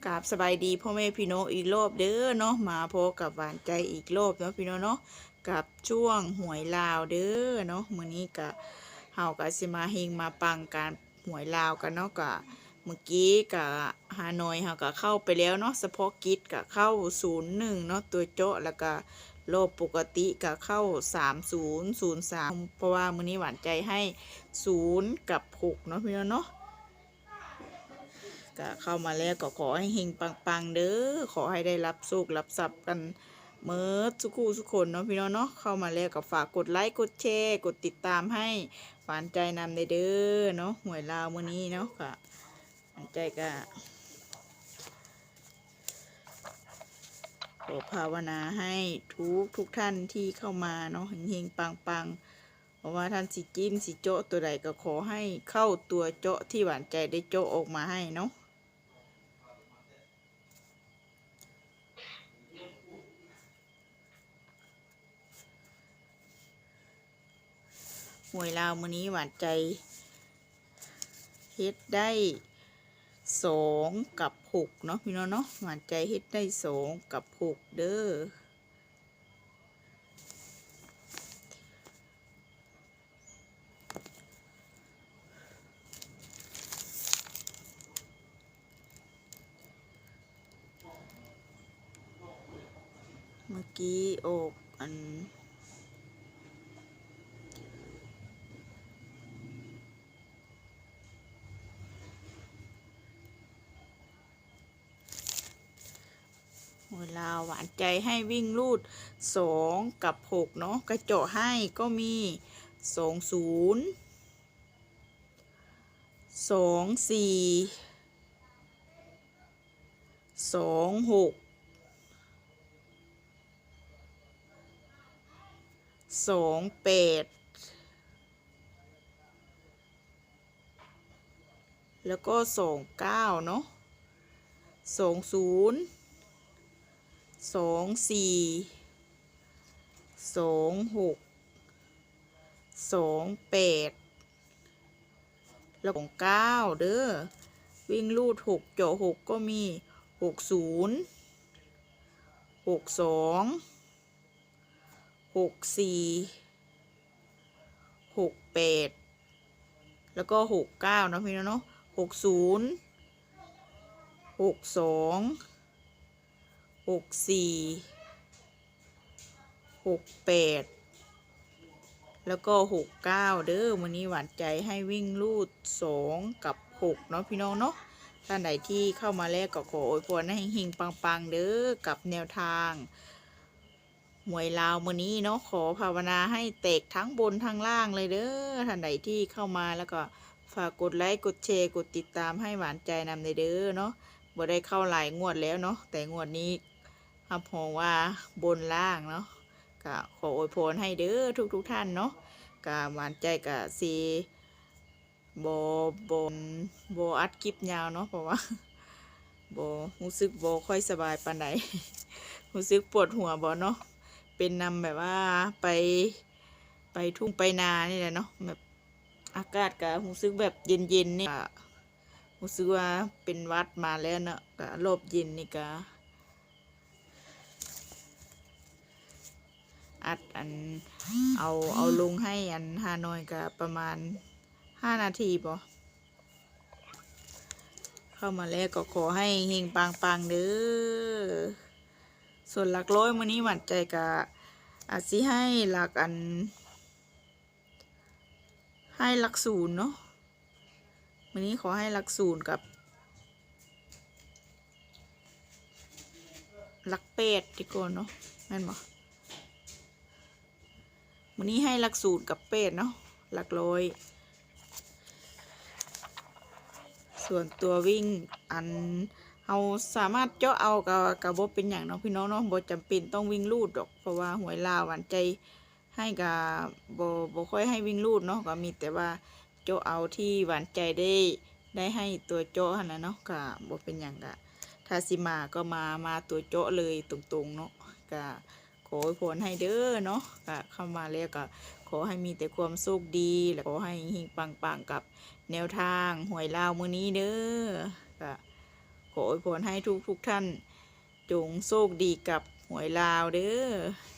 ກາບສະບາຍດີພໍ່ແມ່ພີ່ນ້ອງອີກລອບເດີເນາະ, ມາພໍ້ກັບຫວານໃຈອີກລອບເນາະພີ່ນ້ອງເນາະ, ກັບຊ່ວງຫວຍລາວເດີເນາະ. ມື້ນີ້ກະ ເຮົາກະຊິມາເຮັງມາປັງການຫວຍລາວກັນເນາະ. ກະມື້ກີ້ກະ ຮ່ານ້ອຍເຮົາກະເຂົ້າໄປແລ້ວເນາະ, ສະເພາະກິດກະເຂົ້າສູນໜຶ່ງເນາະ ຕົວເຈາະ, ແລ້ວກະລອບປົກກະຕິກະເຂົ້າສາມສູນ ສູນສາມ ເພາະວ່າມື້ນີ້ຫວານໃຈໃຫ້ສູນກັບຫົກເນາະພີ່ນ້ອງເນາະ. ກະເຂົ້າມາແລ້ວກໍຂໍໃຫ້ເຮັງປັງໆເດີ, ຂໍໃຫ້ໄດ້ຮັບໂຊກຮັບຊັບກັນເໝິດສູ່ຄູ່ສູ່ຄົນເນາະພີ່ນ້ອງເນາະ. ເຂົ້າມາແລ້ວກໍຝາກກົດໄລ ກົດແຊ ກົດຕິດຕາມໃຫ້ຫວານໃຈນຳແດ່ເດີເນາະ. ຫວຍລາວມື້ນີ້ເນາະ ກະຫວານໃຈກະຂໍພາວະນາໃຫ້ທຸກໆທ່ານທີ່ເຂົ້າມາເນາະ ເຮັງໆປັງໆ. ບໍ່ວ່າທ່ານຊິຈິ້ມຊິເຈາະຕົວໃດ ກໍຂໍໃຫ້ເຂົ້າຕົວເຈາະທີ່ຫວານໃຈໄດ້ເຈາະອອກມາໃຫ້ເນາະ. ຫວຍລາວມື້ນີ້ຫວານໃຈເຮັດໄດ້ສອງກັບຫົກເນາະພີ່ນ້ອງເນາະ, ຫວານໃຈເຮັດໄດ້ສອງກັບຫົກເດີ. ເມື່ອກີ້ອອກອັນ ເວລາຫວານໃຈໃຫ້ວິ່ງຮູດສອງກັບຫົກເນາະ, ກະເຈາະໃຫ້ກໍມີສອງສູນ ສອງສີ່ ສອງຫົກ ສອງແປດ ແລ້ວກໍສອງເກົ້າເນາະ, ສອງສູນ ສອງສີ່ ສອງຫົກ ສອງແປດ ແລ້ວກໍເກົ້າເດີ. ວິ່ງຮູດຫົກ ເຈາະຫົກກໍມີຫົກສູນ ຫົກສອງ ຫົກສີ່ ຫົກແປດ ແລ້ວກໍຫົກເກົ້າເນາະພີ່ນ້ອງເນາະ, ຫົກສູນ ຫົກສອງ ຫົກສີ່ ຫົກແປດ ແລ້ວກໍຫົກເກົ້າເດີ. ມື້ນີ້ຫວານໃຈໃຫ້ວິ່ງຮູດສອງກັບຫົກເນາະພີ່ນ້ອງເນາະ. ທ່ານໃດທີ່ເຂົ້າມາແລ້ວກໍຂໍອວຍພອນໃຫ້ເຮັງໆປັງໆເດີ ກັບແນວທາງ ຫວຍລາວມື້ນີ້ເນາະ, ຂໍພາວະນາໃຫ້ແຕກທັງບົນທັງລ່າງເລີຍເດີ. ທ່ານໃດທີ່ເຂົ້າມາແລ້ວກໍຝາກກົດໄລ ກົດແຊ ກົດຕິດຕາມໃຫ້ຫວານໃຈນຳແດ່ເດີເນາະ. ບໍ່ໄດ້ເຂົ້າຫຼາຍງວດແລ້ວເນາະ, ແຕ່ງວດນີ້ຮັບຮອງວ່າບົນລ່າງເນາະ, ກະຂໍອວຍພອນໃຫ້ເດີທຸກໆທ່ານເນາະ. ກະຫວານໃຈກະຊິ ບໍ່ ບໍ່ ບໍ່ອັດຄລິບຍາວເນາະ, ເພາະວ່າບໍ່ ຮູ້ສຶກບໍ່ຄ່ອຍສະບາຍປານໃດ, ຮູ້ສຶກປວດຫົວບໍເນາະ, ເປັນນຳແບບວ່າໄປ ໄປທົ່ງໄປນານີ້ແຫຼະເນາະ, ແບບອາກາດກະຮູ້ສຶກແບບເຢັນໆນີ້ ກະຮູ້ສຶກວ່າເປັນຫວັດມາແລ້ວເນາະ, ກະລອບເຢັນນີ້ກະ ອັດອັນ ເອົາ ເອົາລົງໃຫ້ອັນຮ່ານ້ອຍກະປະມານຫ້ານາທີບໍ. ເຂົ້າມາແລ້ວກໍຂໍໃຫ້ເຮັງປັງໆເດີ. ສ່ວນຫຼັກຮ້ອຍມື້ນີ້ຫວານໃຈກະອາດຊິໃຫ້ຫຼັກອັນ ໃຫ້ຫຼັກສູນເນາະ, ມື້ນີ້ຂໍໃຫ້ຫຼັກສູນກັບຫຼັກແປດດີກວ່າເນາະ, ແມ່ນບໍ່? ມື້ນີ້ໃຫ້ຫຼັກສູນກັບແປດເນາະ, ຫຼັກຮ້ອຍ. ສ່ວນຕົວວິ່ງ ອັນເຮົາສາມາດເຈາະເອົາກະ ກະບໍ່ເປັນຫຍັງເນາະພີ່ນ້ອງເນາະ, ບໍ່ຈຳເປັນຕ້ອງວິ່ງຮູດດອກ, ເພາະວ່າຫວຍລາວຫວານໃຈ ໃຫ້ກະບໍ່ ບໍ່ຄ່ອຍໃຫ້ວິ່ງຮູດເນາະ, ກະມີແຕ່ວ່າເຈາະເອົາທີ່ຫວານໃຈໄດ້ ໄດ້ໃຫ້ຕົວເຈາະຫັ້ນນະເນາະ, ກະບໍ່ເປັນຫຍັງ, ກະຖ້າຊິມາກໍມາ ມາຕົວເຈາະເລີຍຕົງໆເນາະ. ກະຂໍອວຍພອນໃຫ້ເດີເນາະ, ກະເຂົ້າມາແລ້ວກະຂໍໃຫ້ມີແຕ່ຄວາມໂຊກດີ ແລະ ຂໍໃຫ້ເຮັງໆປັງໆກັບແນວທາງຫວຍລາວມື້ນີ້ເດີ. ກະ ຂໍອວຍພອນໃຫ້ທຸກໆທ່ານ ຈົ່ງໂຊກດີກັບຫວຍລາວເດີ້.